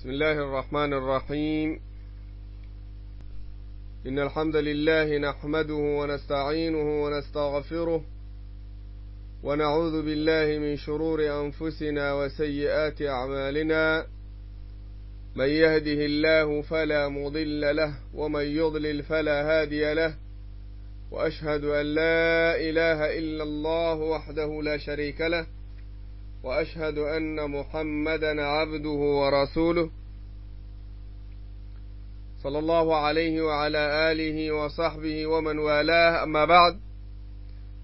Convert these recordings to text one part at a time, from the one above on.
بسم الله الرحمن الرحيم. إن الحمد لله نحمده ونستعينه ونستغفره ونعوذ بالله من شرور أنفسنا وسيئات أعمالنا. من يهده الله فلا مضل له ومن يضلل فلا هادي له، وأشهد أن لا إله إلا الله وحده لا شريك له، وأشهد أن محمدا عبده ورسوله صلى الله عليه وعلى آله وصحبه ومن والاه. أما بعد،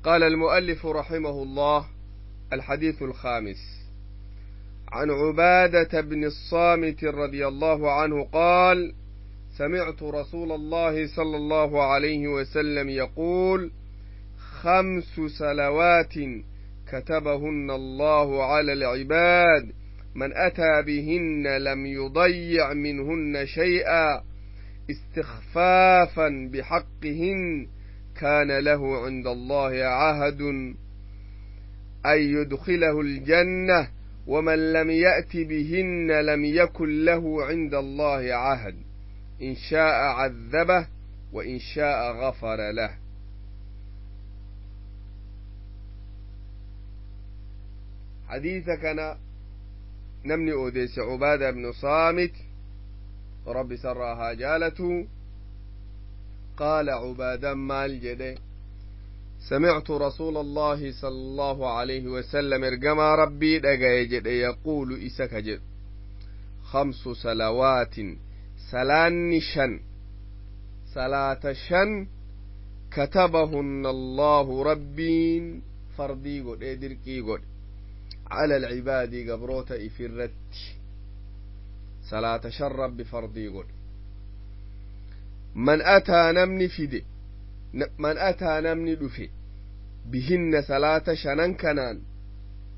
قال المؤلف رحمه الله: الحديث الخامس عن عبادة بن الصامت رضي الله عنه قال: سمعت رسول الله صلى الله عليه وسلم يقول: 5 صلوات كتبهن الله على العباد، من أتى بهن لم يضيع منهن شيئا استخفافا بحقهن، كان له عند الله عهد أن يدخله الجنة، ومن لم يأت بهن لم يكن له عند الله عهد، إن شاء عذبه وإن شاء غفر له. حديث كان نمني أوديس عبادة بن صامت رب سرها جالته. قال عبادة مال جده: سمعت رسول الله صلى الله عليه وسلم ارجما ربي دغاي جده يقول إسك جد: 5 صلوات، سلان شن، صلاة شن، كتبهن الله ربين فردي قد ادركي قد على العباد قبروت إفرت، صلاة شر بفردي قد. من أتى نمني فدي، من أتى نمني دفي بهن صلاة شنن كنان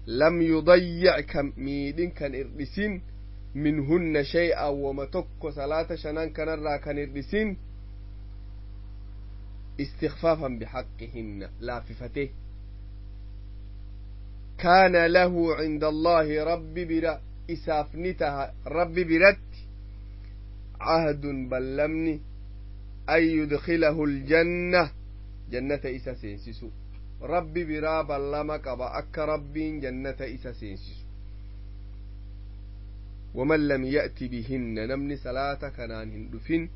لم يضيع كميدين كان إرسين منهن شيئا، وما تك صلاة شنن كنان را كان إرسين استخفافا بحقهن لا ففته، كان له عند الله رب برا إسافنتها رب برت عهد بلمني أن يدخله الجنة، جنة إسا سينسسو رب برا بلمك أبا أك ربين جنة إسا سينسسو. ومن لم يأت بهن نمني صلاة كنان هندفن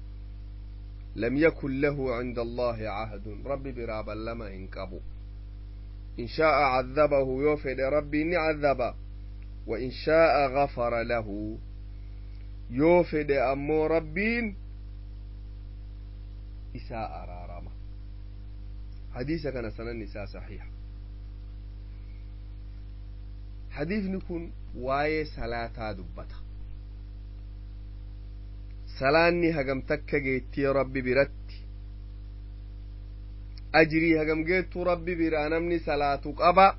لم يكن له عند الله عهد، رب برا بلما إنكبو، إن شاء عذبه يوفد ربي إني عذبه، وإن شاء غفر له يوفد أمو ربين إساء رارما. حديث كان سنة النساء صحيح. حديث نكون واي صلاة دبتا سلاني هجم تكا جيتي ربي برتي أجري هجم جيتو ربي برانمني صلاتك أبا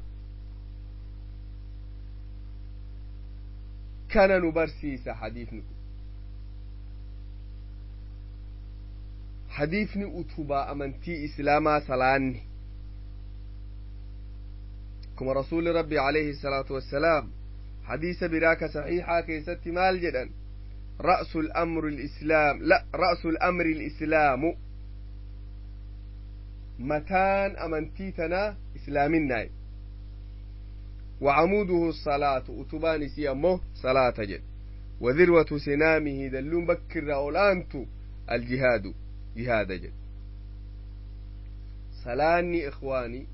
كان نبرسيس. حديث نكون حديثني أتوبا أمنتي إسلاما سلاني كما رسول ربي عليه الصلاة والسلام حديث براك صحيحة كيست مال جدا: رأس الأمر الإسلام، لا رأس الأمر الإسلام، متان أمنتيتنا إسلامنا، وعموده الصلاة أتوباني سيامه صلاة جد، وذروة سنامه دلون بكر أولانتو الجهاد جهاد جد. سلاني إخواني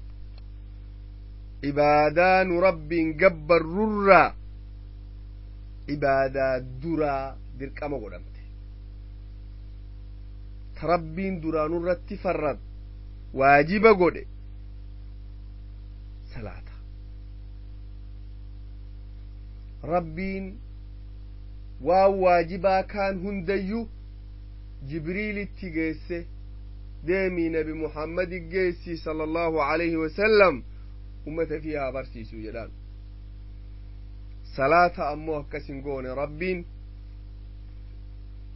عبادان رب جبر ررا عبادة درا درك أما قدمت تربين درا نرى تفرد واجب قد صلاة ربين واجبا كان هنديو جبريل التجيسة ديمي نبي محمد الجيسي صلى الله عليه وسلم أمة فيها برسيسو جلال. صلاة أموه كسنقون ربين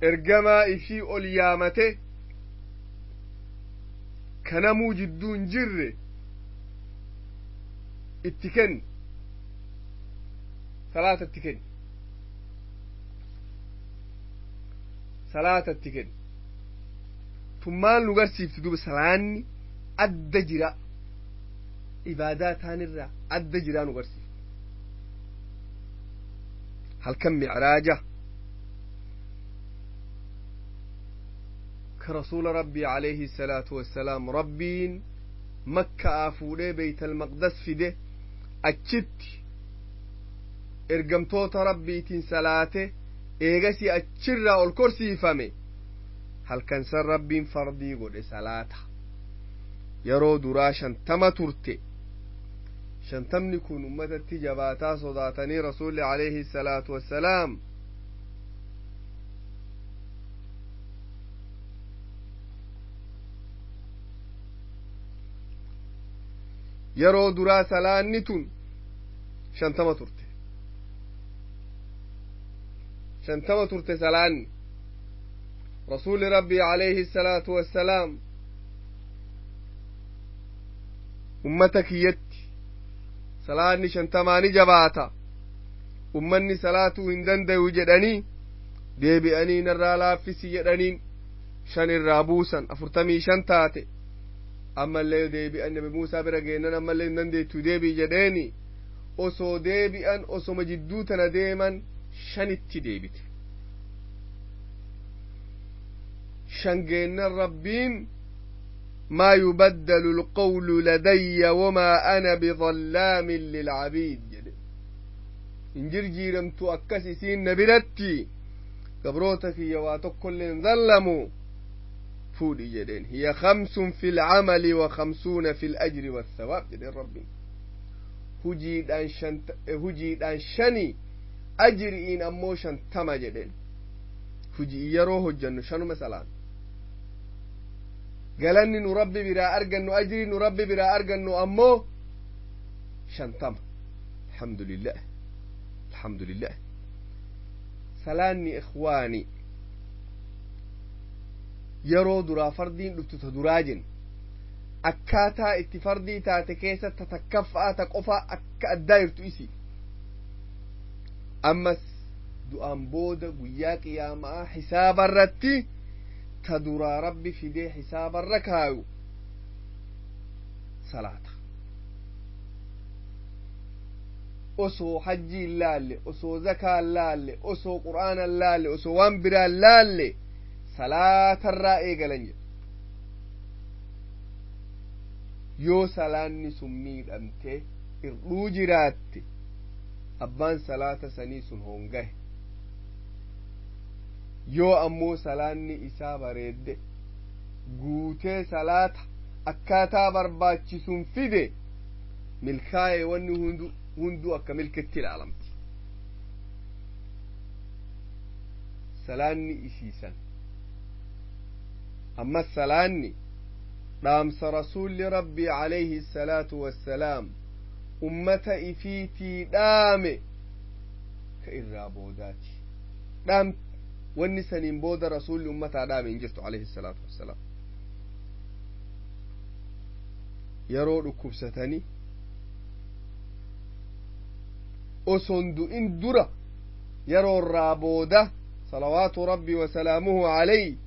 إرجما إفي أوليامته كنمو جدون جر اتكن صلاة اتكن. Salaatatti kenne. Tun maal nu garsiifti duba? Salaanni adda jira, ibaadaa taanirraa adda jiraa nu garsiifti. Halkan micraaja ka rasuula Rabbii alayhi salaatu wassalaam Rabbiin Makka'a fuudhee Beytalmaqdas fide, achitti ergamtoota Rabbiitiin salaate, eegasii achirraa ol korsiifame. Halkan san Rabbiin fardii godhe salaata. Yeroo duraa 50 turte. 50ni kun ummatatti jabaataa sodaatanii rasuulli alayhi salaatu wassalaam yeroo duraa salaanni tun 50 turte, 50 turte salaanni. Rasuuli Rabbii alayhi salaatu wassalaam ummata kiyyatti salaanni 50ni jabaata, ummanni salaatuu hin dandayu jedhanii deebi'anii narraa laaffisi jedhaniin, 5 irraa buusan, 45 taate. Ammallee deebi'an, Nabi Muusaa bira geennan ammallee hin dandeettu deebi'i jedheeni. Osoo deebi'an, osoma jidduu tana deeman, 5tti deebite. 5 geennan Rabbiin ما يبدل القول لدي وما أنا بظلام للعبيد jedhe. Hin jirjiiramtu akkas isiin na biratti, gabroota kiyya waa tokkollee hin zallamu, fuudhi jedheen. هي خمس في العمل وخمسون في الأجر والثواب jedheen Rabbiin. Hujiidhaan 5, ajri'iin ammoo 50 jedheen. Hujii yeroo hojjannu 5 salaan, galanni nu Rabbi biraa argannu, ajrii nu Rabbi biraa argannu ammoo 50. Alhamdulillah, alhamdulillah. Salaanni ikhwaani yeroo duraa fardiin dhuftu ta duraa jennu, akkaataa itti fardii taate keessa ta takkaffaa, ta qofaa akka addaa jirtu isi. Ammas du'aan booda guyyaa qiyaamaa hisaaba irratti ta duraa Rabbi fidee hisaabarra kaayu salaata. Osoo hajjii hin laalle, osoo zakaa hin laalle, osoo qur'aana hin laalle, osoo waan biraa hin laalle, salaatarraa eegalan jedhe. Yoo salaanni sun miidhamte, hirdhuu jiraatte, abbaan salaata sanii sun hongahe. Yoo ammoo salaanni isaa bareedde, guutee salaata akkaataa barbaachisuun fide, milkaa'e. Wanni hundu hunduu akka milkitti ilaalamti salaanni isiisan. Ammas salaanni dhaamsa rasuulli Rabbii alayhi salaatu wassalaam ummata ifiitii dhaame ka irraa boodaati. Dhaam wanni saniin booda rasuulli ummataa dhaame hin jirtu alayhi salaatu wassalaam. Yeroo dhukkubsatanii osoon du'in dura, yeroo irraa booda, salawaatu Rabbii wasalaamuhu alayhi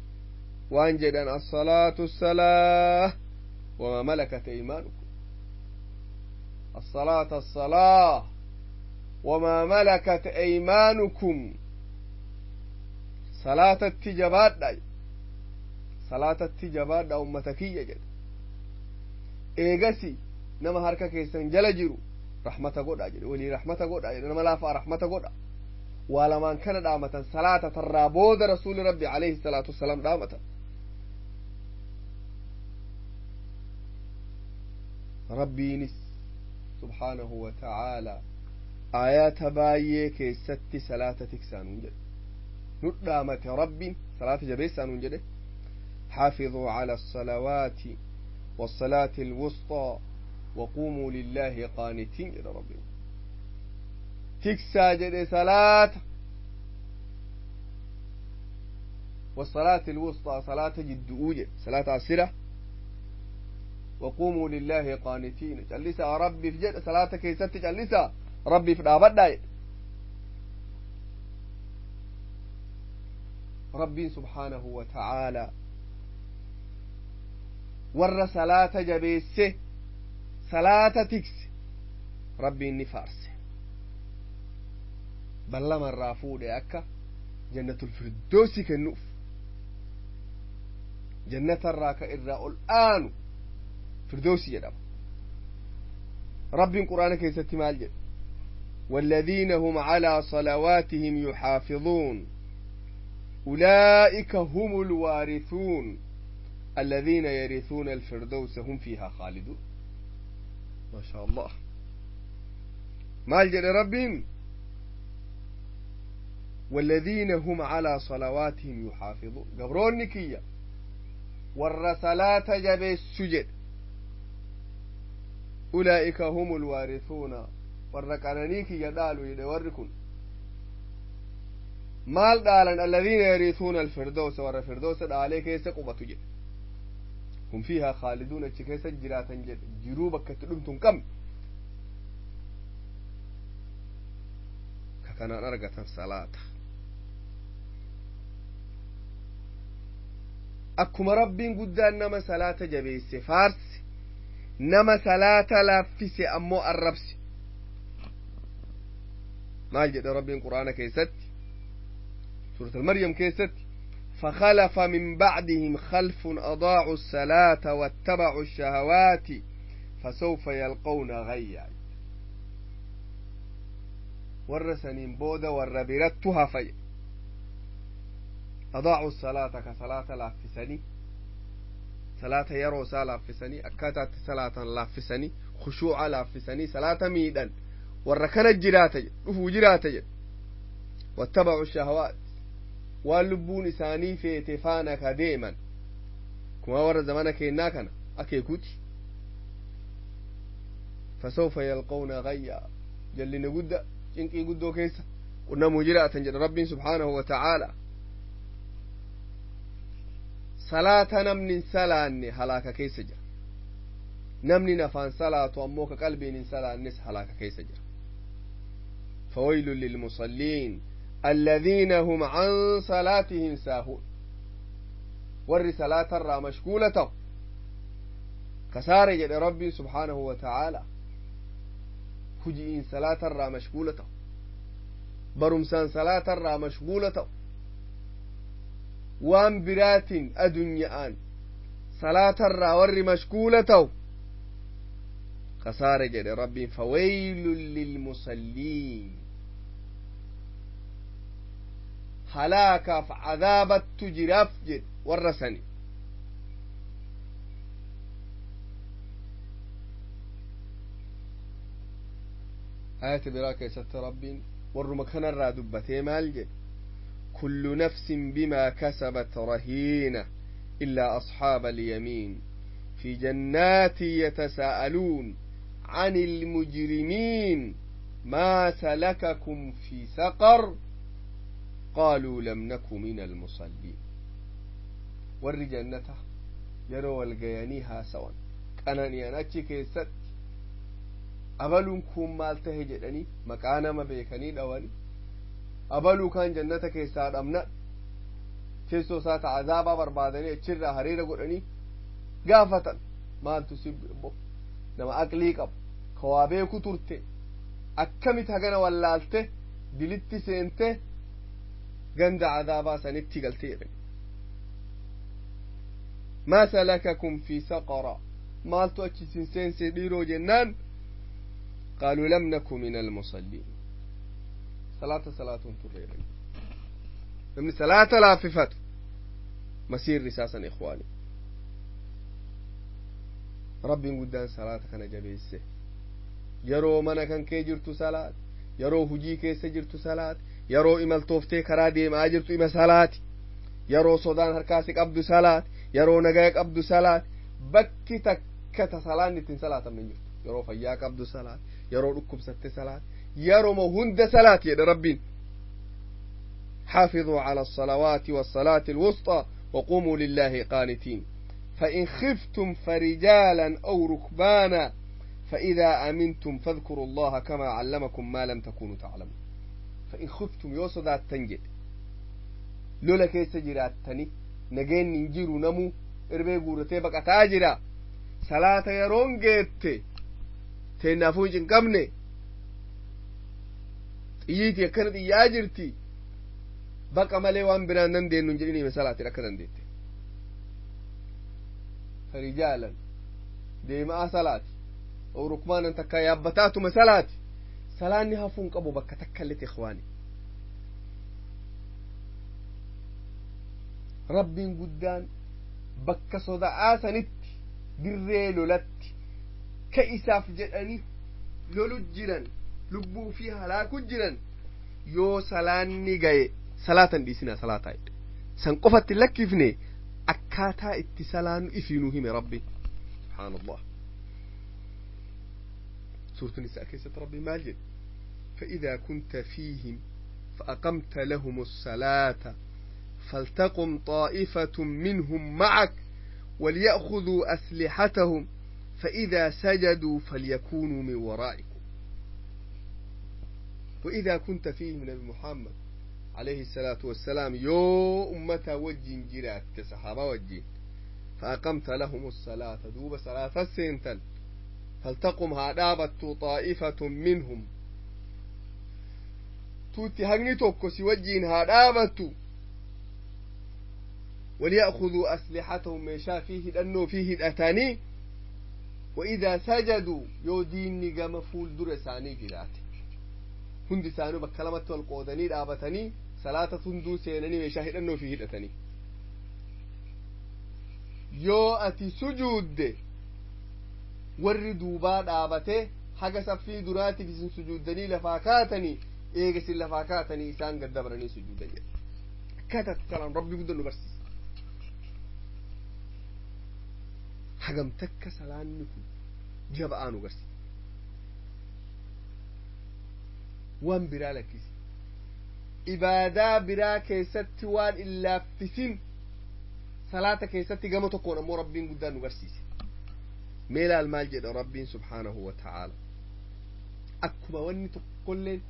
waan jedhan: الصلاة الصلاة وما ملكت أيمانكم، الصلاة الصلاة وما ملكت أيمانكم. Salaatatti jabaadha, salaatatti jabaadha ummata kiyya jedhe. Eegasi nama harka keessan jala jiru rahmata godha jedhe, walii rahmata godha jedhe, nama laafaa rahmata godha. Waa lamaan kana dhaamatan salaata tarraa booda rasuuli Rabbi alayhi salaatu wassalaam dhaamatan. Rabbiinis subhaanahu wa ta'aalaa aayaata baay'ee keessatti salaata tiksaa nuun jedhe, nu dhaamate. Rabbiin salaata jabeessaa nuun jedhe: حافظوا على الصلوات والصلاة الوسطى وقوموا لله قانتين jedhe Rabbiin. Tiksaa jedhe salaata. والصلاة الوسطى صلاة جدؤوجة، صلاة عسرة. وقوموا لله قانتين، جلسا ربي في جد صلاة كيست، جلسا ربي في دابد. Rabbiin subhaanahu wa ta'aalaa warra salaata jabeesse, salaata tikse, Rabbiin ni faarse. Ballama irraa fuudhe akka jannatul firdoosi kennuuf, jannatarraa ka irraa ol aanu firdoosi jedhama. Rabbiin Qur'aana keessatti maal jedhe? والذين هم على صلواتهم يحافظون أولئك هم الوارثون الذين يرثون الفردوس هم فيها خالدون. ما شاء الله. maal jedhe Rabbiin? والذين هم على صلواتهم يحافظون, gabroonni kiyya warra salaata jabeessu jedhe, أولئك هم الوارثون, warra qananii kiyya dhaalu jedhe. Warri kun maal dhaalan? الذين يرثون الفردوس, warra firdoosa dhaalee keessa qubatu jedhe. هم فيها خالدون, achi keessa jiraatan jedhe, jiruu bakka itti dhumtu hin qabne. Ka kanaan argatan salaata. Akkuma Rabbiin guddaan nama salaata jabeesse faarse, nama salaata laaffise ammoo arrabse. Maal jedhe Rabbiin Qur'aana keessatti, سورة المريم keessatti? فخلف من بعدهم خلف أضاعوا الصلاة واتبعوا الشهوات فسوف يلقون غيا. Warra saniin booda warra birattu hafa. أضاعوا الصلاة, ka salaata laaffisanii, salaata yeroo isaa laaffisanii, akkaataatti salaatan laaffisanii, khushuuca laaffisanii, salaata miidhan, warra kana jiraata jedhe, dhufuu jiraata jedhe. واتبعوا الشهوات, waan lubbuun isaanii feete faana ka deeman, kuma warra zamana keennaa kana akeekuti. فسوف يلقون غيا, jallina gudda, cinqii guddoo keessa qunnamuu jiraatan jedha Rabbiin subhaanahu wa ta'aala. Salaata namni hin salaanne halaaka keessa jira. Namni nafaan salaatu ammoo ka qalbiin hin salaannes halaaka keessa jira. فويل للمصلين الذين هم عن صلاتهم ساهون. Warri salaatarraa mashguula ta'u kasaare jedhe Rabbiin subhaanahu wa ta'aala. Huji'iin salaatarraa mashguula ta'u, barumsaan salaatarraa mashguula ta'u, waan biraatiin adunya'aan salaatarraa warri mashguula ta'u kasaare jedhe Rabbiin. فويل للمصلين, halaakaaf cadaabattu jiraaf jedhe warra sani. Ayata biraa keessatti Rabbiin warruma kanarraa dubbatee maal jedhe? كل نفس بما كسبت رهينة إلا أصحاب اليمين في جنات يتساءلون عن المجرمين ما سلككم في سقر قالوا لم نك من المصلين. Warri jannata yeroo wal gayanii haasawan, qanani'an achi keessatti, abaluun kun maal tahe jedhanii maqaa nama beekanii dhawanii, abaluu kaan jannata keessaa dhabna, teessoo isaa ta azaabaa barbaadanii achirraa hariira godhanii gaafatan, maaltu si nama aqlii qabu ka waa beeku turte akkamit hagana wallaalte dilitti seente ganda azaabaa sanitti galte jedhan. ما سلككم في سقر, maaltu achi isin seense dhiiroo jennaan, قالوا لم نك من المصلين, salaata salaatuun turre jedhan. Namni salaata laaffifatu masiirri isaa san. Ikhwaani, Rabbiin guddaan salaata kana jabeesse. Yeroo mana kan kee jirtu salaat, yeroo hujii keessa jirtu salaat, yeroo imaltooftee karaa deemaa jirtu ima salaati, yeroo sodaan harkaasi qabdu salaat, yeroo nagaya qabdu salaat. Bakki takka ta salaan ittiin salaatamne hin jirtu. Yeroo fayyaa qabdu salaat, yeroo dhukkubsatte salaat, yeroma hunda salaat jedhe Rabbiin. حافظوا على الصلوات والصلاة الوسطى وقوموا لله قانتين فإن خفتم فرجالا أو ركبانا فإذا أمنتم فاذكروا الله كما علمكم ما لم تكونوا تعلمون. فإن خفتم, yoo sodaattan jedhe. Lola keessa jiraattani, nageenni hin jiru, namuu irbee guuratee baqataa jira. Salaata yeroon geette teennaafuu hin cinqabne, xiyyiiti akkana xiyyaa jirti, baqa malee waan biraan dandeenyu hin jedhin. Hime salaatin akka dandeette farijaalan deemaa salaati oo rukmaanan takka yaabbataatuma salaati. Salaanni hafuu hin qabu bakka takka illeti. Ikhwaani, Rabbiin guddaan bakka soda'aa sanitti, dirree lolatti ka isaaf jedhanii lolu jiran, lubbuu fi halaaku jiran, yoo salaanni gaye salaatan dhiisinaa, salaataa jedhe. San qofatti lakkifne, akkaataa itti salaannu ifiinuu hime Rabbi. Subhaanallah, suuratu Nisaa keessatti Rabbi maal jedhe? فإذا كنت فيهم فأقمت لهم الصلاة فلتقم طائفة منهم معك وليأخذوا أسلحتهم فإذا سجدوا فليكونوا من ورائكم. وإذا كنت فيهم، نبي محمد عليه الصلاة والسلام يو أمة وجين جرات كصحابة وجين، فأقمت لهم الصلاة، دوب صلاة السنتل، فلتقم هادابت طائفة منهم، توتي هagni tokko si wajjiin haa dhaabattu، وليأخذوا أسلحتهم، meeshaa fi hidhannoo fi hidhatanii، وإذا سجدوا، yoo diinni gama fuuldura isaanii jiraate, hundi isaanii bakka lamatti wal qoodanii dhaabatanii salaata hunduu seenanii meeshaa hidhannoo fi hidhatanii, yoo ati sujuudde warri duubaa dhaabate haga saffii duraatiif isin sujuuddanii lafaa kaatanii, eega isin lafaa kaatanii isaan gad dabranii sujuudan jedhe. Akkaataatti salaan Rabbi guddaa nu barsiisa. Hagam takka salaanni kun jaba'aa nu garsiisa. Waan biraa lakkisi, ibaadaa biraa keessatti waan illaaffisin salaata keessatti gama tokkoon ammoo Rabbiin guddaan nu garsiise. Meelaal maal jedha Rabbiin subhaanahu wa ta'aala? Akkuma wanni tokkolleen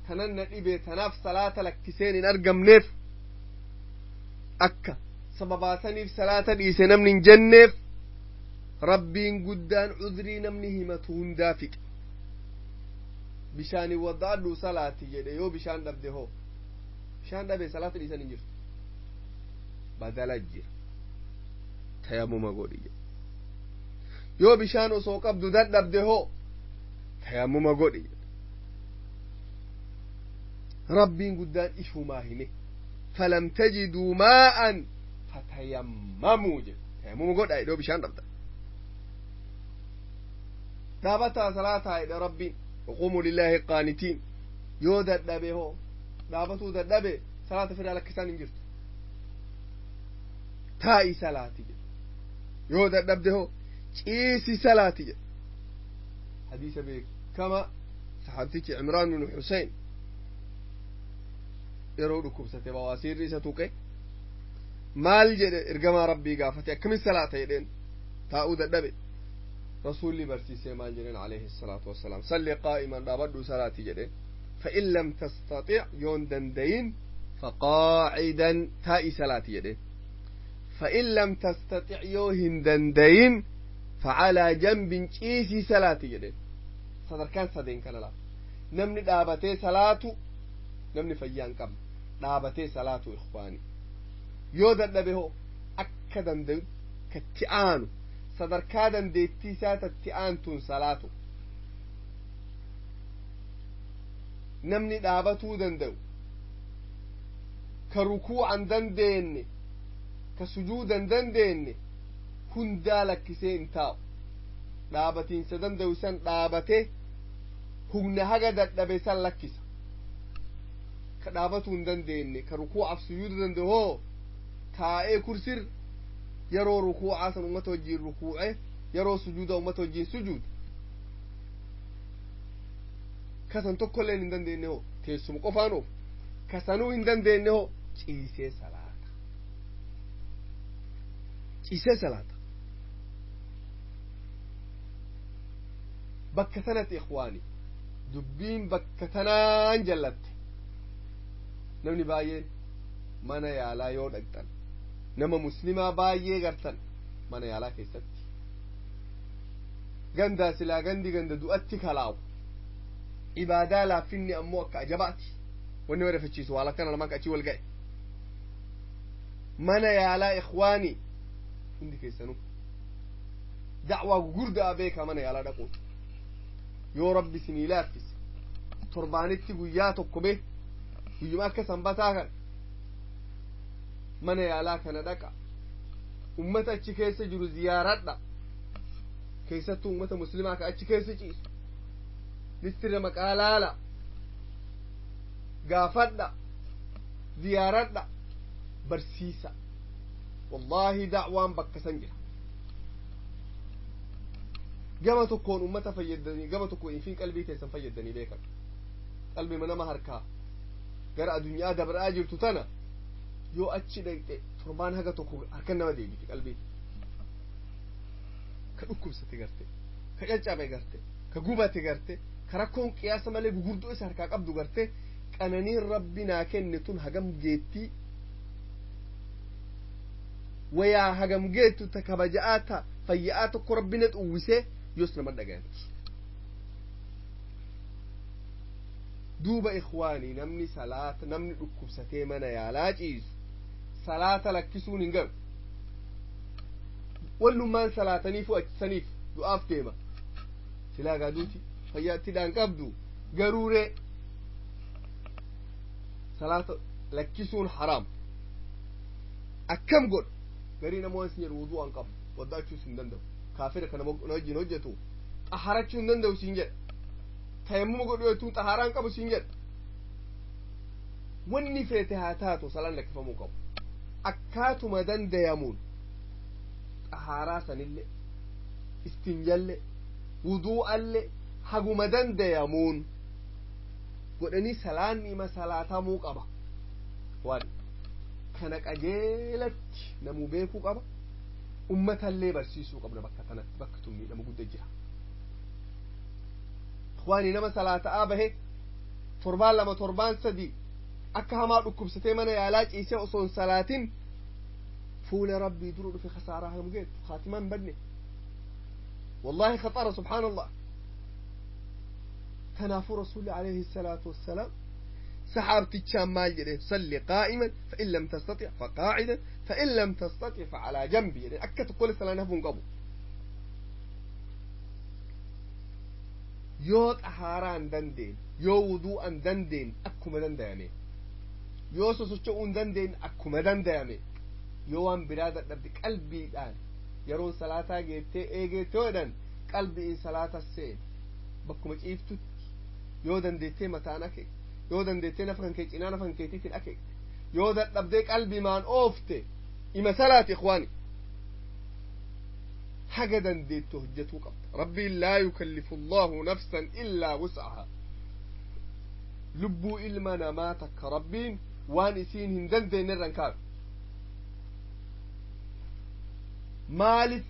tanan na dhibe tanaaf salaata lakkiseen hin argamneef, akka sababaataniif salaata dhiise namni hin jenneef, Rabbiin guddaan cudrii namni himatu hundaa fixe. Bishaanin wadda'adhu salaati jedhe. Yoo bishaan dhabde hoo? Bishaan dhabe salaata dhiisan hin jirtu, badala jira, tayamuma godhi jedhe. Yoo bishaan osoo qabdu dadhabde hoo? Tayamuma godhi jedhe. Rabbiin guddaan ifumaa hime, falam tajiduu maa'an fatayammamuu jedhe. Tayamuma godha yoo bishaan dhabda. Dhaabataa salaataa jedhe Rabbiin, وقوموا لله قانتين. Yoo dadhabe hoo? Dhaabatuu dadhabe, salaata firaa lakkisaan hin jirtu, taa'i salaati jedhe. Yoo dadhabde hoo? Ciisi salaati jedhe. Hadiisa beekama, saxaabtichi Cimraan bin Xusein yeroo dhukkubsate bawaasiirri isa tuqe maal jedhe? Ergamaa Rabbii gaafate, akkamin salaata jedheen, taa'uu dadhabe. Rasuulli barsiisee maal jedheen عليه الصلاة والسلام? صل قائما، dhaabadhu salaati jedheen. فإن لم تستطع، yoon dandayin، فقاعدا، taa'i salaati jedheen. فإن لم تستطع، yoo hin dandayin، فعلى جنب، ciisii salaati jedheen. Sadarkaan sadeen kana lafa namni dhaabatee salaatu, namni fayyaa hin qabne dhaabatee salaatu. Ikhwaani, yoo dadhabe hoo? Akka dandayu katti aanu, sadarkaa dandeettii isaa tatti aantuun salaatu. Namni dhaabatuu danda'u ka rukuucan dandeenne, ka sujuudan dandeenne, hundaa lakkisee hin taa'u. Dhaabatiinsa danda'u san dhaabate, humna haga dadhabe san lakkisa. Ka dhaabatuu hin dandeenye, ka rukuucaaf sujuuda danda'u hoo? Taa'ee kursir yeroo rukuucaa san ummata wajjiin rukuuce, yeroo sujuuda ummata wajjiin sujuuda. Kasan tokkolleen hin dandeenye hoo? Teessuma qofaan oofu. Kasanuu hin dandeenye hoo? Ciisee salaata, ciisee salaata. Bakka sanatti, ikhwaani, dubbiin bakka tanaan jallatte. Namni baay'een Mana yaalaa yoo dhaqxan nama muslimaa baay'ee gartan mana yaalaa keessatti gandaa silaa gandi ganda du'atti kalaawu ibaadaa laaffinni ammoo akka ajabaati wanni marifachiisu waan akkana lamaan achii wal ga'e mana yaalaa ikhwaanii hundi keessanuu da'waa gugurdaa beekaa mana yaalaa dhaquun yoo rabbi isinii laaffise torbaanitti guyyaa tokko be guyyuma akka sanbataa kana mana yaalaa kana dhaqa ummata achi keessa jiru ziyaaradha keessattuu ummata muslimaa ka achi keessa ciisu listirra maqaa laala gaafadha ziyaaradha barsiisa wallaahi da'waan bakka san jira gama tokkoon ummata fayyadanii gama tokkoon ifin qalbii keessan fayyadanii beekan qalbii nama harkaa gara addunyaa dabraa jirtu tana yoo achi dhaqxe torbaan haga tokko harkan nama deebiti qalbii ka dhukkubsate garte ka caccabe garte ka gubate garte ka rakkoon qiyaasa malee gugurdoo isa harkaa qabdu garte qananiin rabbi naa kenne tun hagam geettii wayaa hagam geettu ta kabaja'aa ta fayya'aa tokko rabbi na xuwwisee yoos nama dhagayanti duuba ikhwaanii namni salaata namni dhukkubsatee mana yaalaa ciisu salaata lakkisuun hin galu wallummaan salaataniifu achisaniif du'aaf deema silaa gaaduuti fayyaattiidhaan qabdu garuuree salaata lakkisuun haraam akkam godhu garii nama waan sin jedhu wuduu an qabu wadda'achuus hin danda'u kaafira kana wajjin hojjetu xaharachuu hin danda'u siin jedha tayammuma godhu jechuun xaharaa hin qabu siin jedha wanni feete haa taatu salaan lakkifamuu qabu akkaatuma dandayamuun xaharaa sanillee istinjallee wuduu'allee haguma dandayamuun godhanii salaanni ima salaatamuu qaba waan kana qajeelatti namuu beekuu qaba ummatallee barsiisuu qabna bakka tanatti bakka tun miidhama guddaa jira ikhwaanii nama salaata'aa bahe torbaan lama torbaan sadi akka hamaa dhukkubsatee mana yaalaa ciisee osoo hin salaatin fuula rabbii dura dhufe khasaaraa hagam geettu khaatimaan hin badne wallaahi khaxara subhaanallah kanaafuu rasuulli alayhi salaatu wassalaam saxaabtichaan maal jedheen salli qaa'iman fa'in lam tastatic faqaacidan fa'in lam tastatic facalaa jambi jedheen akka tokkolle salaan hafuu hin qabu yoo xahaaraa hin dandeenye yoo wuduu'a hin dandeenye akkuma dandayame yoo sosocho'uu hin dandeenye akkuma dandayame yoo waan biraa dadhabde qalbiidhaan yeroon salaataa geettee eegeettee jedhan qalbiin salaata seen bakkuma ciiftutti yoo dandeettee mataan akeekte yoo dandeettee nafa kan kee cinaa nafa kan keetiitiin akeekte yoo dadhabdee qalbimaan oofte ima salaati ikhwaani haga dandeettu hojjetuu qabda rabbiin laa yukallifu allahu nafsan illaa wus'ahaa lubbuu ilma namaa takka rabbiin waan isiin hin dandeenye irra hin kaabu maaliif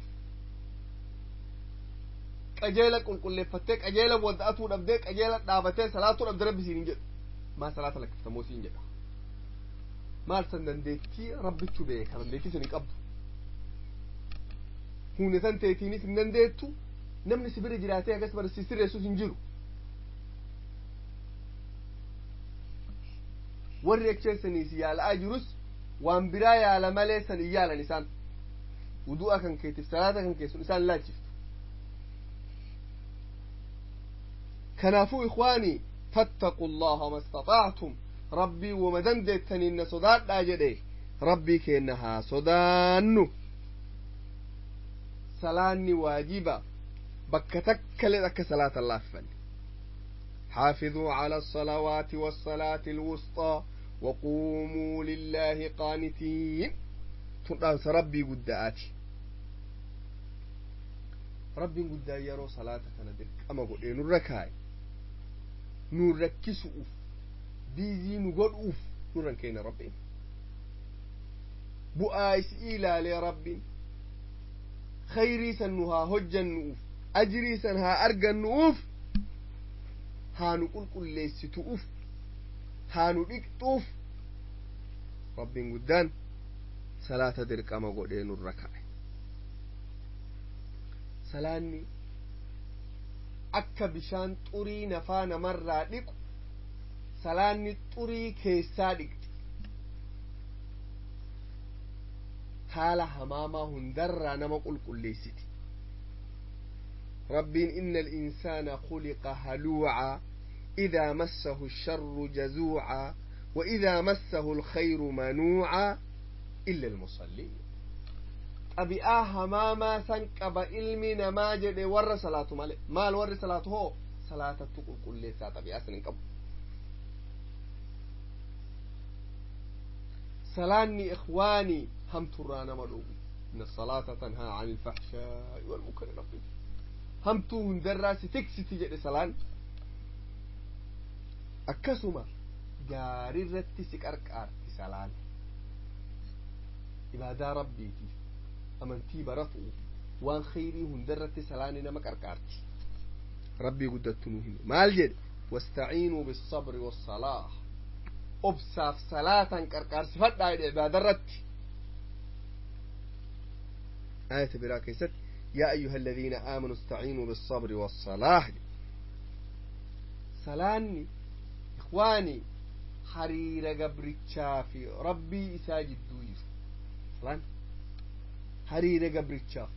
qajeela qulqulleeffattee qajeela wadda'atuu dhabdee qajeela dhaabatee salaatuu dhabde rabbi siin hin jedhu maal salaata lakkiftamoo siin jedha maal san dandeettii rabbitu beeka dandeettii san hin qabdu humna san teetiinis hin dandeettu namni si bira jiraatee akkas bara si sirreessus hin jiru warri acheessaniis yaala'aa jirus waan biraa yaala malee san hin yaalan isaan wudu'a kan keetiif salaata kan keessun isaan laachiftu kanaafuu ikwaanii fattaqu allaha ma istaxaactum rabbii wama dandeettaniinna sodaadhaa jedhe rabbii keenna haa sodaannu salaanni waajiba bakka takkalee akka salaata laaffanne حافظوا على الصلوات والصلاة الوسطى وقوموا لله قانتين تنقانس ربي قدآتي ربي قد يرو صلاة كان درك أما قل إيه نركاي نركس أوف بيزي نقول أوف نركينا ربي بؤايس إلى لربي خيري سنها هجا نؤوف أجري سنها أرجا نؤوف haa nu qulqulleessitu'uf haa nu dhiqxuuf Rabbiin guddaan salaata dirqama godhee nurra ka'e. Salaanni akka bishaan xurii nafaa namarraa dhiqu, salaanni xurii keessaa dhiqxi. Haala hamaamaa hundarraa nama qulqulleessiti. Rabbiin inna al-insaana khuliqa haluucaa, idaa massahu الsharru jazuucaa wa idaa massahu alkhayru manuucaa illa almusalliin. Xabi'aa hamaamaa san qaba ilmi namaa jedhe, warra salaatu male. Maal warri salaatu hoo? Salaatattu qulqulleessaa, xabi'aa san hin qabu. Salaanni, ikhwaanii, hamturraa nama dhoowwu. Inna salaata tanhaa an ilfaxshaa'i walmunkari. Rabbi hamtuu hundarraa si tiksiti jedhe. Salaan akkasuma gaarirratti si qarqaarti. Salaan ibaadaa rabbiitiif, amantii baratuuf, waan khayrii hundarratti salaanni nama qarqaarti. Rabbii guddattu nu hime. Maal jedhe? Wastaciinuu bisabri wassalaa, obsaaf salaatan qarqaarsifadhaa jedhe ibaadarratti. آية biraa keessatti يا أيها الذين آمنوا استعينوا بالصبر والصلاة. Salaanni, إخواني, hariira gabrichaa fi rabbii isaa jidduu jiru. Salaan hariira gabrichaaf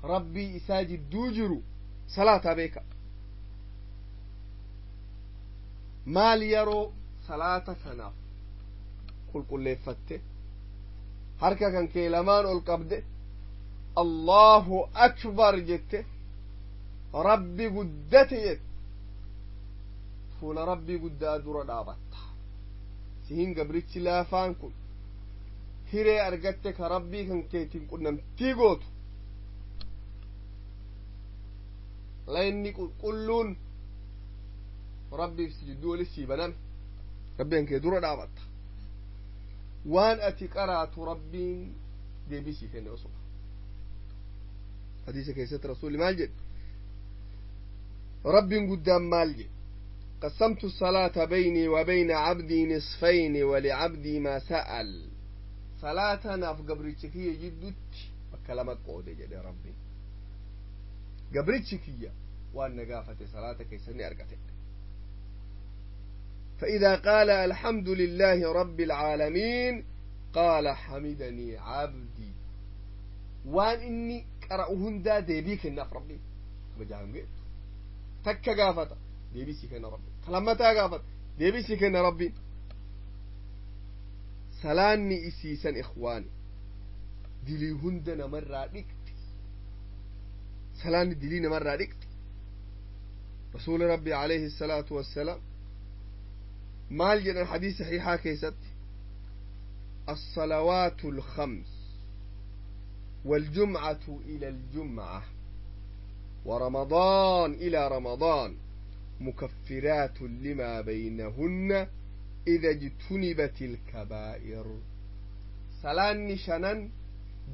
rabbii isaa jidduu jiru salaataa beeka. Maal yeroo salaata kanaaf qulqulleeffatte, harka kan kee lamaan ol qabde, Allahu akbar jette, rabbi guddate jette, fuula rabbii guddaa dura dhaabatta. Sihin gabrichi laafaan kun hiree argatte ka rabbii kan keetiin qunnamtii gootu, layni qulqulluun rabbiif si jidduu wali sii baname, rabbii kan kee dura dhaabatta. Waan ati qaraatu rabbiin deebii sii kenne. Osuma hadiisa keessatti rasuulli maal jedhe? Rabbiin guddaan maal jedhe? قسمت الصلاة بيني وبين عبدي نصفين ولعبدي ما سأل. صلاة naaf gabricha kiyya jiddutti bakka lama qoode jedhe rabbi. Gabrichi kiyya waan na gaafate salaata keessatti argate. فإذا قال الحمد لله رب العالمين قال حمدني عبدي. وان إني قرأ هندا deebii kennaaf rabbi. Kabajaan geettu takka gaafata, deebii sii kenna rabbi. Kalammataa gaafata, deebii sii kenna rabbi. Salaanni isiisan, ikhwaani, dilii hunda namarraa dhiqxi. Salaanni dilii namarraa dhiqxi. Rasuuli rabbi alayhi salaatu wassalaam maal jedhan hadiis saxiixaa keessatti? الصلوات الخمس والجمعة إلى الجمعة ورمضان إلى رمضان مكفرات لما بينهن إذا اجتنبت الكبائر. Salaanni shanan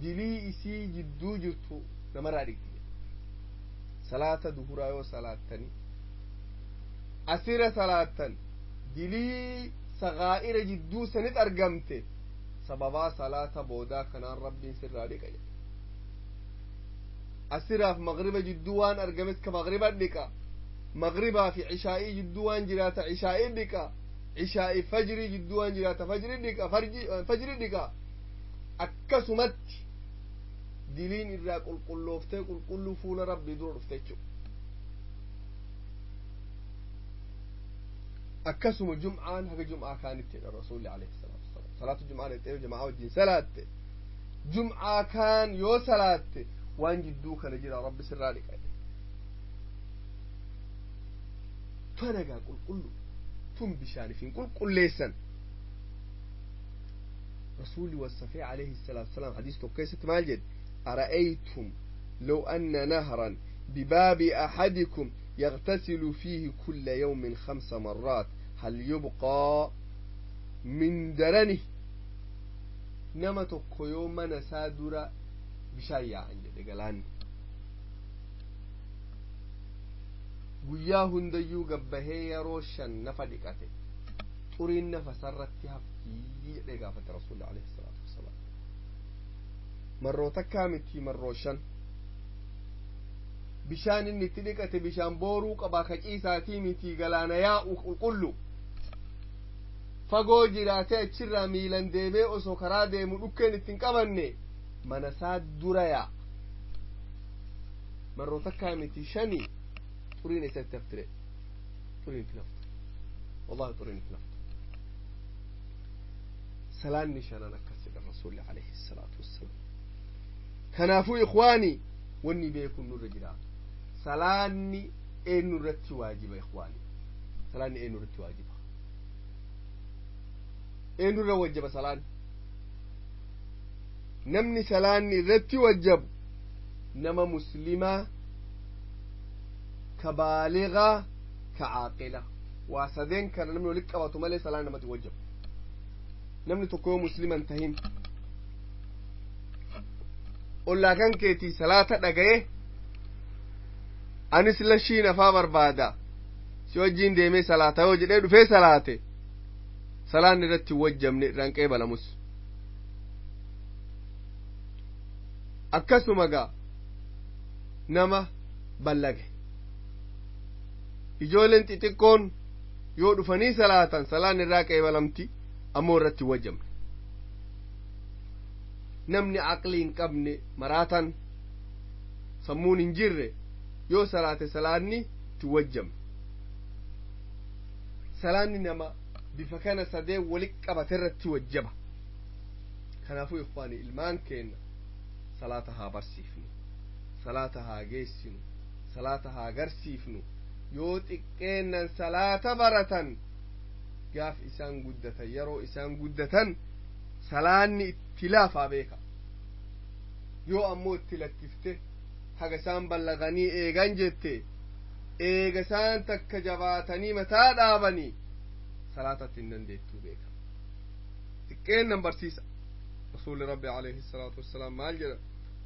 dilii isii jidduu jirtu namarraa dhiqxi. Salaata duhuraa yoo salaattani, asira salaattan, dilii sagaa'ira jidduu sanit argamte sababaa salaata boodaa kanaan rabbiin sirraa dhiqa jedhe. Asiraaf magriba jidduu waan argames ka magriba dhiqa, magribaa fi cishaa'ii jidduu waan jiraata cishaa'ii dhiqa, cishaa'ii fajrii jidduu waan jiraata fajrii dhiqa, fajrii dhiqa. Akkasumatti diliin irraa qulqullooftee qulqulluu fuula rabbii dura dhufte jechuudha. Akkasuma jum'aan haga jum'aa kaanitti jedha rasuulli alayhi salaatu wassalaam. Salaatu jum'aa dhaqxee jamaa wajjin salaatte, jum'aa kaan yoo salaatte, waan jidduu kana jira rabbi sirraa dhiqa. Tanagaa qulqullu tun bishaaniif hin qulqulleessan. Rasuulli wasafee alayhi salaatu wassalaam hadiis tokko keessatti maal jedhe? أرأيتم لو أن نهرا بباب أحدكم يغتسل فيه كل يوم 5 مرات هل يبقى من درنه؟ Nama tokko yoo mana isaa dura bishaan yaa'an jedhe galaanni, guyyaa hundayyuu gabbahee yeroo 5 nafa dhiqate, xuriin nafa sarratti haftii jedhe. gaafate rasuulli alayhi salaatu wassalaam. Marroo takkaa miti, marroo shan. Bishaan inni itti dhiqate bishaan booruu qabaa ka ciisaatii miti, galaana yaa'u qulqullu. Fagoo jiraatee achirraa miilan deemee osoo karaa deemu dhukkeen ittiin qabanne mana isaa dura yaa'a. Marroo takkaa miti, shani. Xuriin isatti haftire, xuriin itti hafte, wallahi xuriin itti hafte. Salaanni shanan akkas jedhan rasuulli alayhi salaatu wassalaam. Kanaafuu ikwaanii, wanni beekun nurra jiraatu, salaanni eenyu irratti waajiba? Ikwaanii, salaanni eenyu irratti waajiba? Eenyurra wajjaba salaanni? Namni salaanni irratti wajjabu nama muslimaa ka baaligaa ka caaqila. Waa sadeen kana namni walitti qabatu malee salaan namatti wajjabu. Namni tokko yoo musliman tahin, ollaa kan keetii salaata dhagaye, anis lashii nafaa barbaada, si wajjiin deemee salaata yoo jedhee dhufee salaate, salaan irratti wajjabne, irraan qeebalamus. Akkasuma gaa nama ballage, ijoolleen xixiqqoon yoo dhufanii salaatan salaan irraa qeebalamti, ammoo irratti wajjabne. Namni aqlii hin qabne, maraatan, sammuun hin jirre yoo salaate salaanni itti wajjabne. Salaanni nama bifa kana sadee wali qabate irratti wajjaba. Kanaafuu ikwaani, ilmaan keenna salaata haa barsiifnu, salaata haa geessinu, salaata haa garsiifnu. Yoo xiqqeennan salaata baratan, gaaf isaan guddatan, yeroo isaan guddatan salaanni itti laafaa beeka. Yoo ammoo itti lakkifte, haga isaan ballaqanii eegan jette, eega isaan takka jabaatanii mataa dhaabanii salaatatti hin dandeettuu beeka. Xiqqeennan barsiisa. Rasuuli rabbi alayhi salaatu wassalaam maal jedha?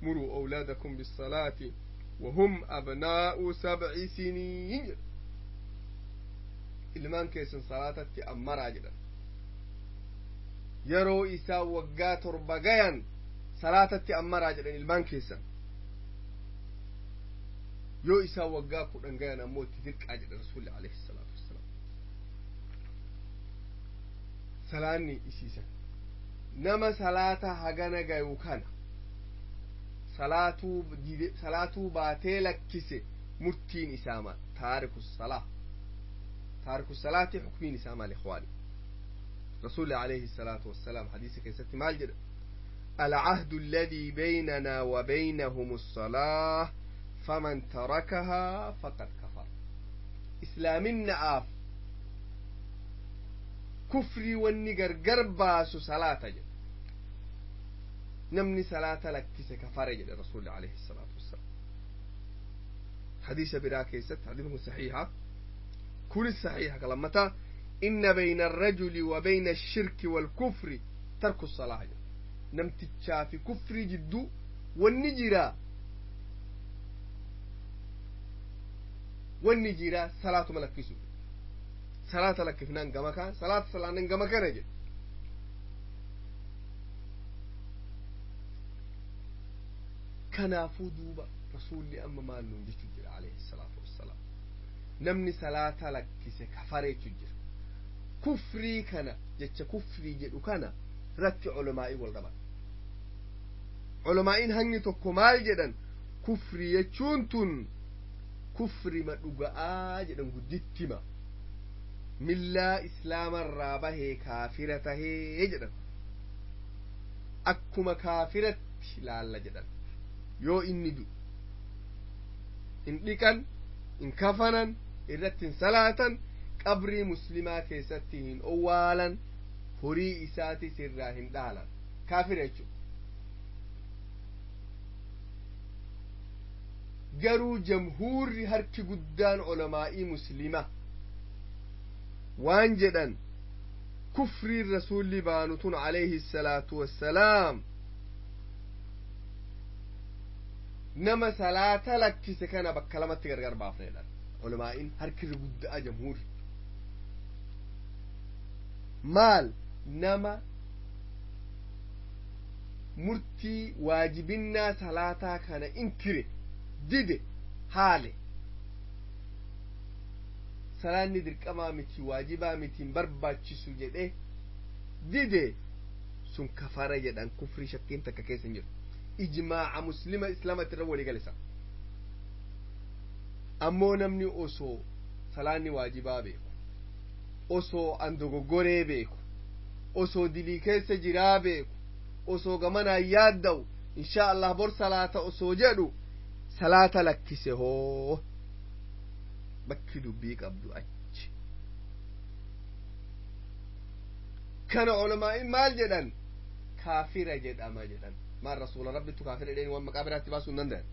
Muruu awlaadakum bisalaati وهم أبناء 7 سنين. Ilmaan keessan salaatatti ammaraa jedhan. Yeroo isaa waggaa 7 gayan salaatatti ammaraa jedhan ilmaan keessan. Yoo isaa waggaa 10 gayan ammoo itti dirqaa jedhan rasuulli alayhi salaatu wassalaam. Salaanni isiisan nama salaata hagana gayu kana salaatuu baatee lakkise, murtiin isaa maal? Taariku salaa, taariku salaati xukmiin isaa maal ikwaani? Rasuulli alayhi salaatu wassalaam hadiisa keessatti maal jedha? العهد الذي بيننا وبينهم الصلاة، فمن تركها فقد كفر. إسلامنا آف كفري والنقر قرباس صلاة جد. Namni salaata lakkise kafare jedhe rasuulli alayhi salaatu wassalaam. Hadiisa biraa keessatti, hadiisni kun saxiixa, kunis saxiixa kalammataa, inna bayna arrajuli wa bayna ashirki waalkufri tarku salaa jedhe. Namtichaa fi kufrii jidduu wanni jira salaatuma lakkisu. Salaata lakkifnaan gama kaan, salaata salaanan gama kana jedhe. Kanaafuu duuba rasuulli amma maal nuun jechu jira alayhi salaatu wassalaam? Namni salaata lakkise kafare jechu jira. Kufrii kana, jecha kufrii jedhu kana irratti culamaa'ii wal dhaban. Culamaa'iin hangi tokko maal jedhan? Kufrii jechuun tun kufrima dhuga'aa jedhan, guddittima millaa islaamarraa bahee kaafira tahee jedhan, akkuma kaafiratti laalla jedhan. Yoo inni du'u hin dhiqan, hin kafanan, irratti hin salaatan, qabrii muslimaa keessatti hin owwaalan, horii isaatis irraa hin dhaalan, kaafira jechuudha. Garuu jamhuurri, harki guddaan ulamaa'ii muslima waan jedhan, kufriin rasuulli baanu tun alayhi salaatu wassalaam nama salaata lakkise kana bakka lamatti gargar baafneedhan. Ulamaa'iin harkirri guddaa, jamhuurri, maal? Nama Murtii waajibinnaa salaataa kana inkire, dide, haale, salaanni dirqamaa miti, waajibaa miti, hin barbaachisu jedhe dide, sun kafara jedhan. Kufrii shakkiin takka keessa hin jiru. Ijmaaca muslima islaamatti irra walii galisa. Ammoo namni osoo salaanni waajibaa beeku, osoo an dogoggoree beeku, osoo dilii keessa jiraa beeku, osoo gamanaan yaadda'u, inshaa Allah bor salaata osoo jedhu salaata lakkise hoo, bakki dubbii qabdu achi. Kana ulamaa'in maal jedhan? Kaafira jedhama jedhan. Maal, rasuula rabbittu kaafira jedheen, waan maqaa biraatti baasuu hin danda'an.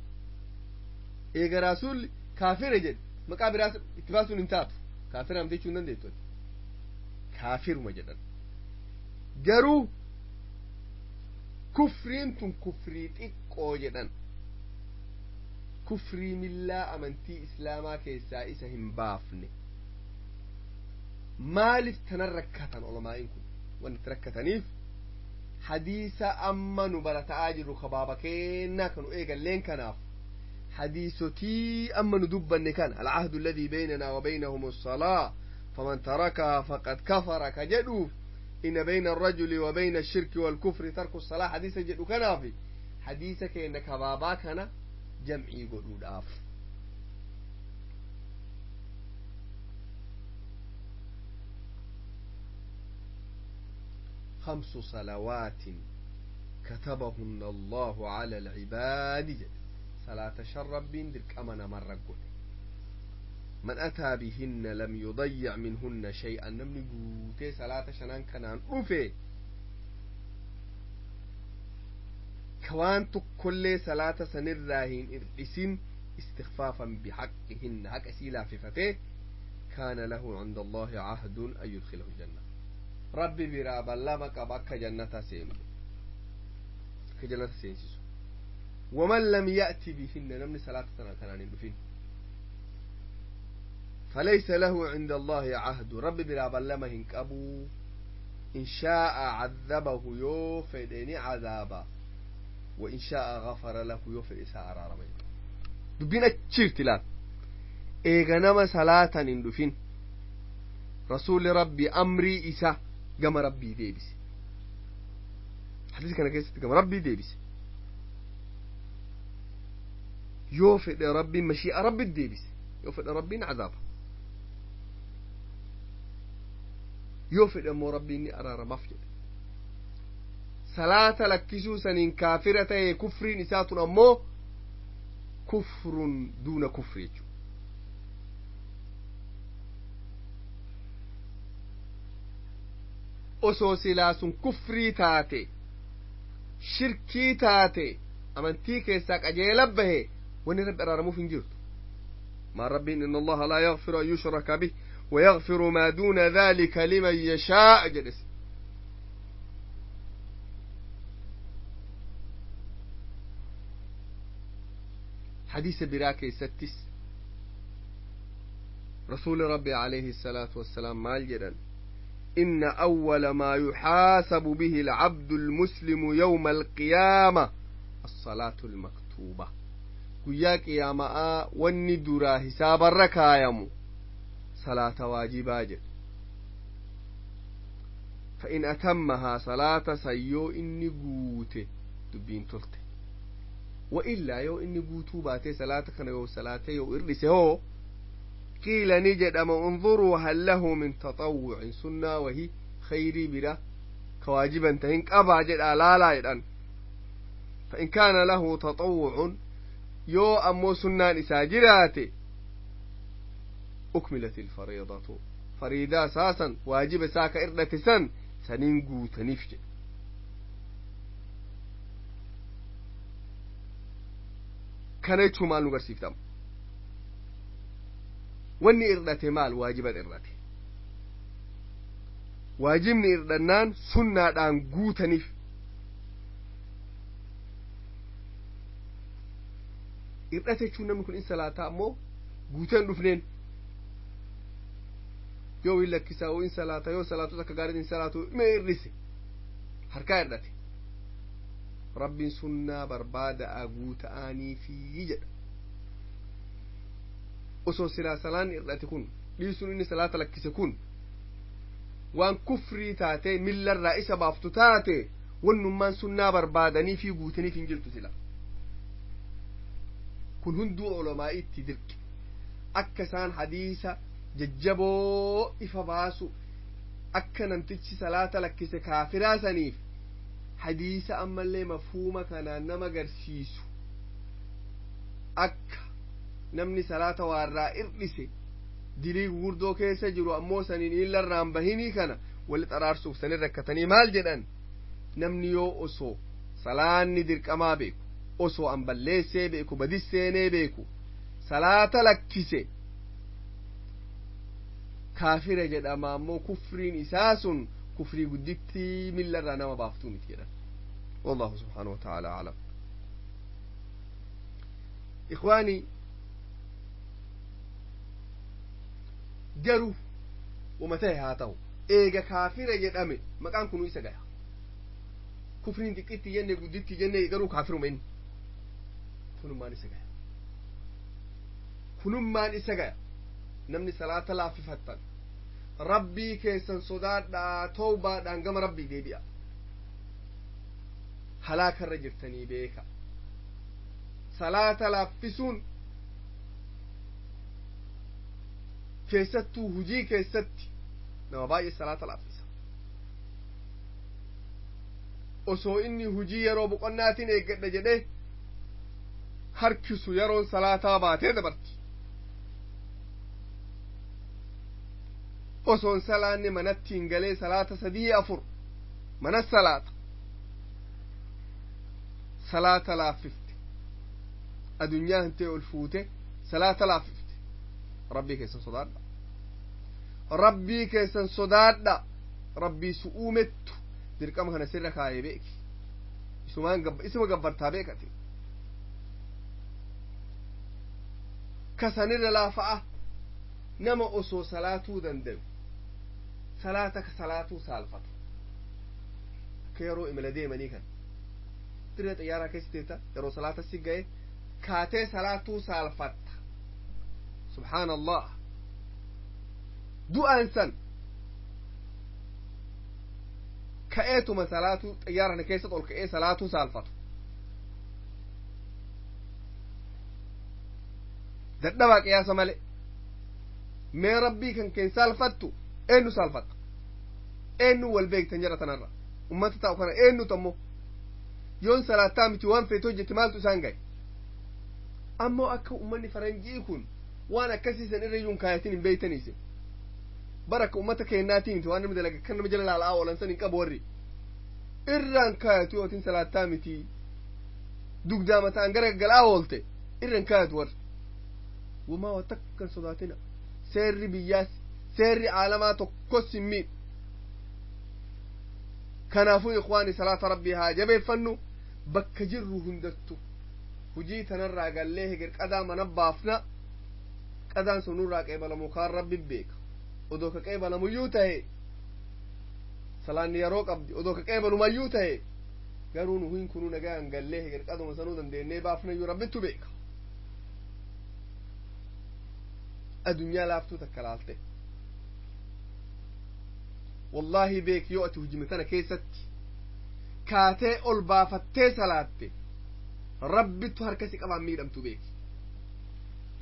Eega rasuulli kaafira jedhe, maqaa biraa itti baasuun hin taatu. Kaafira namti jechuu hin dandeettu. Kaafiruma jedhan. Garuu kufriin tun kufrii xiqqoo jedhan. Kufrii millaa amantii islaamaa keessaa isa hin baafne. Maaliif tanan rakkatan ulamaa'in kun? Wanni itti rakkataniif hadiisa amma nu barata'aa jirru kabaaba kennaa kanu eegalleen. Kanaaf hadiisotii amma nu dubbanne kana, alcahdu alladii baynanaa wa baynahum الصلاة فمن تركها فقد كفر ka jedhuuf, إن بين الرجل وبين الشرك والكفر ترك الصلاة حديث jedhu kanaafi hadiisa keenna kabaabaa kana jam'ii godhuudhaaf. خمس صلوات كتبهن الله على العباد جد صلاة شر رب درك أمنا مرة. من أتى بهن لم يضيع منهن شيئا. نمني قوتي صلاة شنان كنان أوفي كوان كل صلاة سنراهن إرسين استخفافا بحقهن، حق أسيلا في فتاه، كان له عند الله عهد أن يدخله الجنة. ربي برا بلما قبك جنة سين كجنة سينسيسو. ومن لم يأتي بهن، نمني صلاة كنان بفين، فليس له عند الله عهد، ربي برا بلما هنكبو، إن شاء عذبه يوفدني عذابا، وإن شاء غفر له يوفد إساء رمي. دبين أتشيرت لا إيغا صلاة اندفين. رسول ربي أمري إسا قام ربي ديبس. حديث كان كيس قام ربي ديبس. يوفد ربي مشيئة ربي ديبس، يوفد ربي عذابه، يوفد أمو ربي إني أرى مفجد. صلاة لكسو سنين كافرة، كفر نسات أمو كفر دون كفر. Osoo silaa sun kufrii taate, shirkii taate, amantii keessaa qajeela bahe, wanni rabbi araaramuuf hin jirtu. Maan rabbiin inna allaha laa yaghfiru an yushraka bih ويغفر ما دون ذلك لمن يشاء jedhes. حديث biraa keessattis رسول ربي عليه الصلاة والسلام maal jedhan? إن أول ما يحاسب به العبد المسلم يوم القيامة الصلاة المكتوبة. Guyyaa qiyaamaa wanni duraa hisaabarra kaayamu salaata waajibaa jedhe. فإن أتمها، صلاة سيو إني قوته دبين تلته، وإلا يو إني قوتو باتي صلاة كان يو صلاة يو إرلسه هو، قيل نجد أما انظروا هل له من تطوع، سنة وهي خيري بلا كواجبا تهنك أبا جد لا لا يدان. فإن كان له تطوع، يو أمو سنة إساجراتي، أكملت الفريضة، فريضة ساسا واجب ساكا إردة سن سنين قوتنيف. Kana jechuun maal nu garsiiftama? Wanni irdhate maal? Waajiba irdhate. Waajibni irdhannaan sunnaadhaan guutaniif. Irdhate jechuun namni kun in salaataa ammoo guutee hin dhufneen, yoo hin lakkisaa, yoo in salaata, yoo salaatus akka gaariitti hin salaatu, mee irdhise, harkaa irdhate. Rabbiin sunnaa barbaada'a guuta'anii fi jedha. Osoo silaa salaan irrate kun dhiisuun inni salaata lakkise kun waan kufrii taate millarraa isa baaftu taate, wannummaan sunnaa barbaadanii fi guutaniif hin jirtu. Sila kun hunduu ulamaa'itti dirqi akka isaan hadiisa jajjaboo ifa baasu, akka namtichi salaata lakkise kaafiraa saniif hadiisa ammallee mafhuuma kanaan nama garsiisu, akka namni salaata waarraa irdhise dilii gurguddoo keessa jiru ammoo saniin illarraan bahinii kana wali xaraarsuuf sanin rakkatanii maal jedhan? Namni yoo osoo salaanni dirqamaa beeku, osoo an balleessee beeku, badisseenee beeku salaata lakkise, kaafira jedhama, ammoo kufriin isaa sun kufrii guddittii millarraa nama baaftuu miti jedhan. والله سبحانه وتعالى أعلم. إخواني، garuu wama ta'e haa ta'u, eega kaafira jedhame maqaan kunuu isa gaya. Kufriin xiqqitti jenne, gudditti jenne, garuu kaafiruma inni kunummaan isa gaya, kunummaan isa gaya. Namni salaata laaffifattan, Rabbii keessan sodaadhaa, towbaadhaan gama Rabbii deebi'a. Halaakarra jirtanii beeka. Salaata laaffisuun keessattuu hujii keessatti nama baay'ee salaata laaffisa. Osoo inni hujii yeroo boqonnaatiin eeggadha jedhee harkisu, yeroon salaataa baatee dabarti. Osoon salaanni manatti hin galee salaata sadii afur mana salaata. Salaata laaffifte, adunyaa hantee ol fuute, salaata laaffifte. Rabbii keessan sodaadha, Rabbii keessan sodaadha. Rabbii su uumettu dirqama kana sirra kaayee beeki. Isumaan isuma gabbartaa beekate kasanirra laafa'a. Nama osoo salaatuu dandayu salaata ka salaatuu saalfatu, akka yeroo imala deemanii kan dirree xiyyaaraa keessa teetta, yeroo salaata si ga'e kaatee salaatuu saalfatta. Subhaan Allah, du'aan san ka'eetuma salaatuu xiyyaara kana keessatti ol ka'ee salaatuu saalfatu, dadhabaa qiyaasa malee. Mee Rabbii kan keen saalfattu, eenyu saalfatta? Eenyu wal beektan jara tanarra ummata ta'u kana? Eenyutu ammoo yoon salaattaa miti waan feete hojjette maaltu isaan gahe? Ammoo akka ummanni faranjii kun waan akkasiisan irra iyyuu hin kaayatin hin beeytaniise bara. Akka ummata keennaatii miti, waan namni dalaga kan nama jala laala'aa oolan san hin qabu. Warri irraan kaayatu yootiin salaattaa miti dugdaa mataan gara gaggalaa oolte irraan kaayatu. Warri wamaa waa takka hin sodaatina. Seerri biyyaas, seerri aalamaa tokkos hin miidhu. Kanaafuu ikwaani, salaata Rabbii haa jabeeffannu bakka jirru hundattu. Hujii tanarraa gallee heger qadaa mana baafna. Qadaan sun nurraa qeebalamu kaan Rabbi beeka. Odoo ka qeebalamuyyuu tahe, salaanni yeroo qabdi, odoo ka qeebalumayyuu tahe, garuu nu hin kunuu nagaan gallee heger qaduma sanuu dandeennee baafnayyuu Rabbittu beeka. Addunyaa laaftuu takka laalte, wallaahi beek, yoo ati hujime tana keessatti kaatee ol baafattee salaatte, Rabbittu harka si qabaan miidhamtu beeki.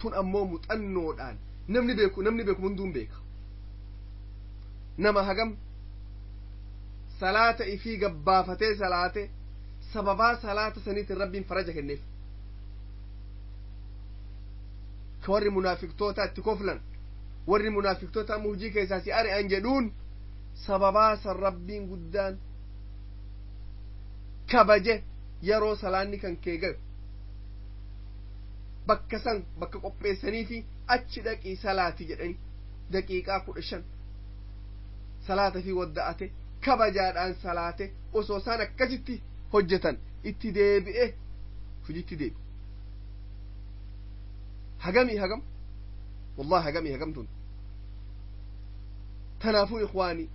Tun ammoo muxannoodhaan namni beeku, namni beeku hunduun beeka. Nama hagam salaata ifii gabbaafatee salaate, sababaa salaata saniitiin Rabbiin faraja kenneef, ka warri munaafiqtoota itti koflan, warri munaafiqtoota amma hujii keessaa si ari'an jedhuun, sababaa san Rabbiin guddaan kabaje. Yeroo salaanni kan kee gayu bakka san bakka qopheessanii fi achi dhaqii salaati jedhani, daqiiqaa 15 salaata fi wadda'ate, kabajaadhaan salaate. Osoo isaan akkasitti hojjetan itti deebi'e hojiitti deebi. Hagamii hagam, wallahi hagamii hagam tun. Tanaafuu ikwaanii,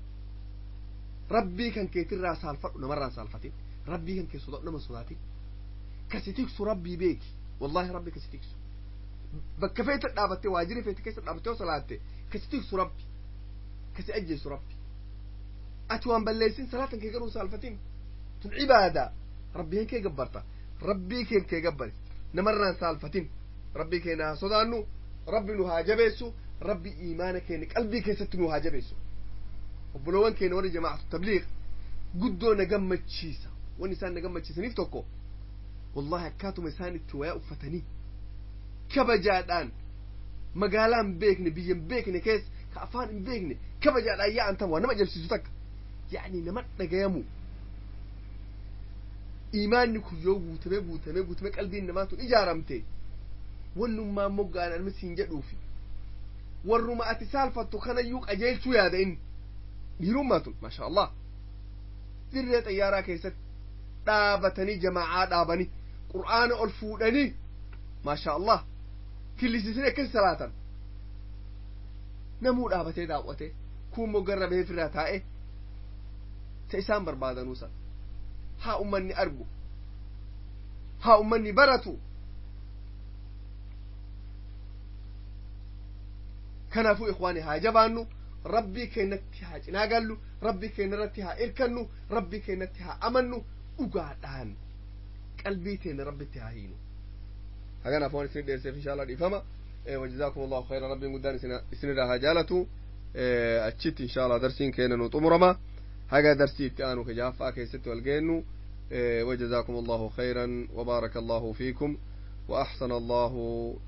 Rabbii kan keetirraa saalfadhu, namarraan saalfatin. Rabbii kan kee sodaadhu, nama sodaatin. Kasi tiksu Rabbii beeki. Wallaahi, Rabbi kasi tiksu. Bakka feete dhaabattee, waajjira feete keessa dhaabattee yoo salaatte, kasi tiksu Rabbi, kasi ajjeesu Rabbi. Ati waan balleessin salaatan kee garuu saalfatin. Tun cibaadaa, Rabbii kee gabbarta. Rabbii kee kee gabbari, namarraan saalfatin. Rabbii keenya haa sodaannu. Rabbi nu haa jabeessu. Rabbi iimaana keenya qalbii keessatti nu haa jabeessu. Obboloowwan keenya warri jamaa'atu tabliiq guddoo na gammachiisa. Wanni isaan na gammachiisaniif tokko, wallahi, akkaatuma isaan itti wayaa uffatanii kabajaadhaan magaalaa hin beekne, biyya hin beekne keessa, ka afaan hin beekne kabajaadhaan yaa'an tan waa nama ajabsiisu takka. Yaani nama dhagayamu. Iimaanni kun yoo guutamee guutamee guutamee qalbiin namaa tun ijaaramte, wannummaan moggaan almi siin jedhuufi warruma ati saalfattu kanayyuu qajeelchuu yaada. Inni dhiirummaa tun, maasha Allah, dirree xayyaaraa keessatti dhaabatanii, jamaa'aa dhaabanii, Qur'aana ol fuudhanii, maasha Allah, killisiisanii akkas salaatan. Namuu dhaabatee daawwate, kuun moggarra bahee firraa taa'e. Ta isaan barbaadanuu san haa ummanni argu, haa ummanni baratu. Kanaafuu ikwaani, haa jabaannu. Rabbii keenyatti haa cinaa gallu, Rabbii keenya irratti haa irkannu, Rabbii keenyatti haa amannu. Dhugaadhaan qalbii teenya Rabbitti haa hiinu. Haganaaf waan isin dheerseef insha Allah dhiifama. وجزاكم الله خيرا. Rabbiin guddaan isinirraa haa jaalatu. Achitti insha Allah darsiin keenya nu xumurama. Haga darsii itti aanu ka jaaffaa keessatti wal geennu, وجزاكم الله خيرا وبارك الله فيكم وأحسن الله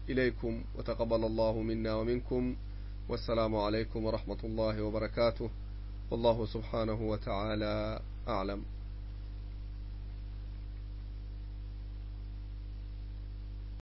إليكم وتقبل الله منا ومنكم، والسلام عليكم ورحمة الله وبركاته، والله سبحانه وتعالى أعلم.